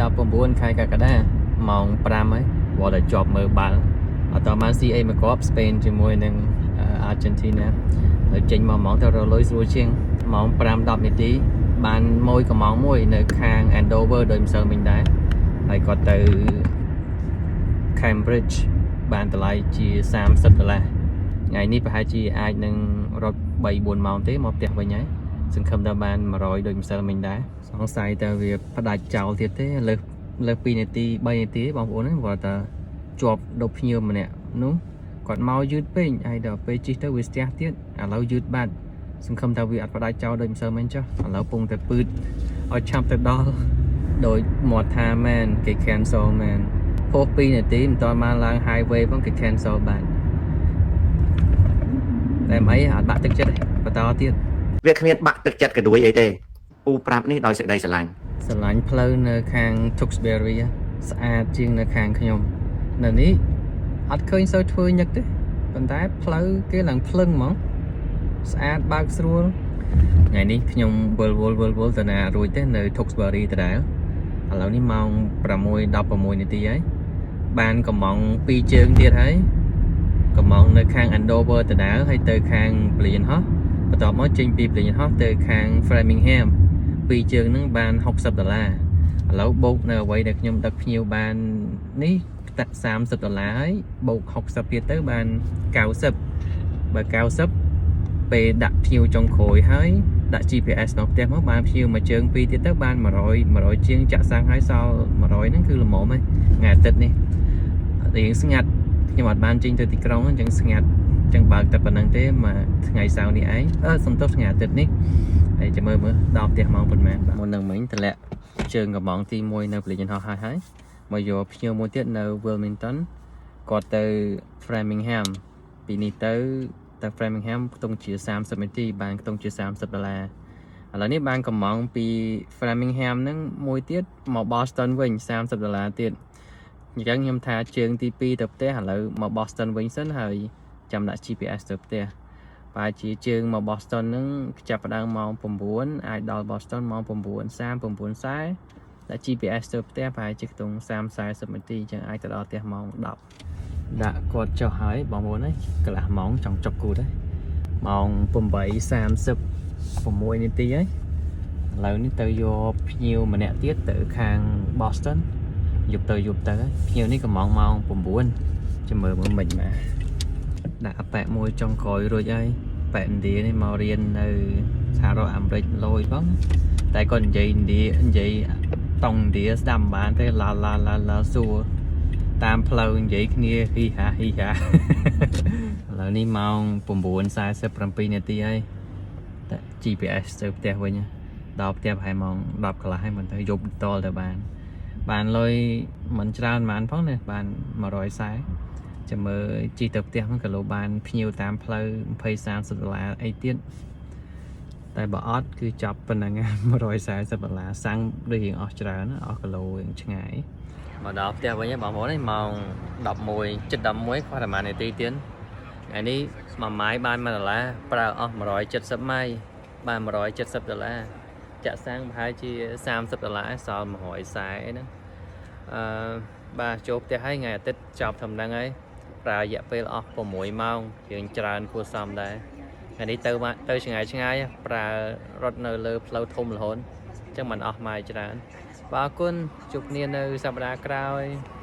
19ខែកក្កដាម៉ោង5ហើយវល់តែជាប់មើលបាល់អត់តបានស៊ីអីមកគ្រាប់ស្ពេនជាមួយនឹងអាร์เจนទីណាហើយចេញមកហ្មងទៅរកលុយស្រួលជាងម៉ោង5 10នាទីបានមួយកំងមួយនៅខាង Andover ដោយម្សិលមិញដែរហើយគាត់ទៅ Cambridge បានតម្លៃជា30ដុល្លារថ្ងៃនេះប្រហែលជាអាចនឹងរត់3 4ម៉ោងទេមកផ្ទះវិញហើយសង្ឃឹមថាបាន100ដូចម្សិលមិញដែរសង្ស័យតែវាផ្ដាច់ចោលទៀតទេលើសលើស2នាទី3នាទីបងប្អូនហ្នឹងគាត់តែជាប់ដប់ភ្ញៀវម្នាក់នោះគាត់មកយឺតពេកហើយដល់ពេលជិះទៅវាស្ទះទៀតឥឡូវយឺតបាត់សង្ឃឹមថាវាអត់ផ្ដាច់ចោលដូចម្សិលមិញចុះឥឡូវពងតែពឺតឲ្យឆាប់ទៅដល់ដោយមាត់ថាមែនគេ cancel មែន ហួស2នាទីមិនទាន់បានឡើង highway ផងគេ cancel បានតែមិនអីអត់បាក់ទឹកចិត្តទេបន្តទៀត វាគ្មានបាក់ទឹកចិត្តកដួយអីទេពូប្រាប់នេះដោយសេចក្តីស្រឡាញ់ ស្រឡាញ់ផ្លូវនៅខាង Tewksbury ស្អាតជាងនៅខាងខ្ញុំនៅនេះអត់ឃើញសូវធ្វើញឹកទេប៉ុន្តែផ្លូវគេឡើងភ្លឹងហ្មងស្អាតបើកស្រួលថ្ងៃនេះខ្ញុំវិលវល់វិលវល់ទៅណារួចទេនៅ Tewksbury ដដែលឥឡូវនេះម៉ោង6:16នាទីហើយបានកំង2ជើងទៀតហើយកំងនៅខាង Andover ដដែលហើយទៅខាងពលានហោះបន្ទាប់មកចេញពីពលានហោះទៅខាង Framingham ពីរជើងហ្នឹងបាន60ដុល្លារឥឡូវបូកនៅអ្វីដែលខ្ញុំដឹកភ្ញៀវបាននេះតាក់30ដុល្លារហើយបូក60ទៀតទៅបាន90បើ90ពេលដាក់ភ្ញៀវចុងក្រោយហើយដាក់ GPS នៅផ្ទះមកបានភ្ញៀវមួយជើងពីរទៀតទៅបាន100 100ជាងចាក់សាំងហើយសល់100ហ្នឹងគឺល្មមហើយថ្ងៃអាទិត្យនេះរៀងស្ងាត់ខ្ញុំអត់បានចេញទៅទីក្រុងអញ្ចឹងស្ងាត់អញ្ចឹងបើកតែប៉ុណ្្នឹងទេមួយថ្ងៃសៅរ៍នេះឯងអឺសំទោសថ្ងៃអាទិត្យនេះ ហើយចាំមើលមើលដល់ផ្ទះម៉ោងប៉ុន្មានបាទមុននឹងមិញតម្លាក់ជើងកំងទី1នៅពលានយន្តហោះហើយហើយមកយកភ្ញៀវមួយទៀតនៅ Wilmington គាត់ទៅ Framingham ពីនេះទៅទៅ Framingham ខ្ទង់ជា30នាទីបានខ្ទង់ជា30ដុល្លារឥឡូវនេះបានកំងពី Framingham ហ្នឹងមួយទៀតមក Boston វិញ30ដុល្លារទៀតអញ្ចឹងខ្ញុំថាជើងទី2ទៅផ្ទះឥឡូវមក Boston វិញសិនហើយចាំដាក់ GPS ទៅផ្ទះ ប្រហែលជាជើងមក Boston ហ្នឹងចាប់ផ្ដើមម៉ោង9អាចដល់ Boston ម៉ោង9:30 9:40ដាក់ GPS ទៅផ្ទះប្រហែលជាខ្ទង់30 40នាទីអញ្ចឹងអាចទៅដល់ផ្ទះម៉ោង10ដាក់គាត់ចុះហើយបងប្អូនអើយកន្លះម៉ោងចង់ចុកគូតហើយម៉ោង8:36នាទីហើយឥឡូវនេះទៅយកភ្ញៀវម្នាក់ទៀតទៅខាង Boston យប់ទៅយប់ទៅហើយភ្ញៀវនេះក៏ម៉ោងម៉ោង9ចាំមើលមើលមិនមក ដាក់អប៉ែមួយចុងក្រោយរួចហើយប៉ែឥណ្ឌានេះមករៀននៅសហរដ្ឋអាមេរិកលយផងតែគាត់និយាយឥណ្ឌានិយាយតង់ឥណ្ឌាស្ដាប់មិនបានទេឡាឡាឡាឡាសួរតាមផ្លូវនិយាយគ្នាហ៊ីហាហ៊ីហា ឥឡូវនេះម៉ោង9:47នាទីហើយតែ GPS ទៅផ្ទះវិញដល់ផ្ទះប្រហែលម៉ោង10កន្លះហើយមិនទៅយប់តលទៅបាន បានលុយមិនច្រើនប៉ុន្មានផងណាបាន140ចាំមើលជិះទៅផ្ទះហ្នឹងក៏លោបានភ្ញៀវតាមផ្លូវ20 30ដុល្លារអីទៀតតែបើអត់គឺចប់ប៉ុណ្ណឹង140ដុល្លារសាំងដូចរៀងអស់ច្រើនណាអស់គីឡូរៀងឆ្ងាយមកដល់ផ្ទះវិញហើយបងប្អូននេះម៉ោង11ជិត11ខ្វះតែប៉ុន្មាននាទីទៀតថ្ងៃនេះមួយម៉ាយបាន1ដុល្លារប្រើអស់170ម៉ាយបាន170ដុល្លារចាក់សាំងប្រហែលជា30ដុល្លារសល់140អីហ្នឹងអឺបាទចូលផ្ទះហើយថ្ងៃអាទិត្យចប់ធំហ្នឹងហើយប្រើរយៈពេលអស់6ម៉ោងជាងច្រើនគួរសមដែរថ្ងៃនេះទៅមកទៅឆ្ងាយឆ្ងាយប្រើរត់នៅលើផ្លូវធំរហូតអញ្ចឹងមិនអស់ម៉ាយច្រើនបាទអរគុណជួបគ្នានៅសប្តាហ៍ក្រោយ។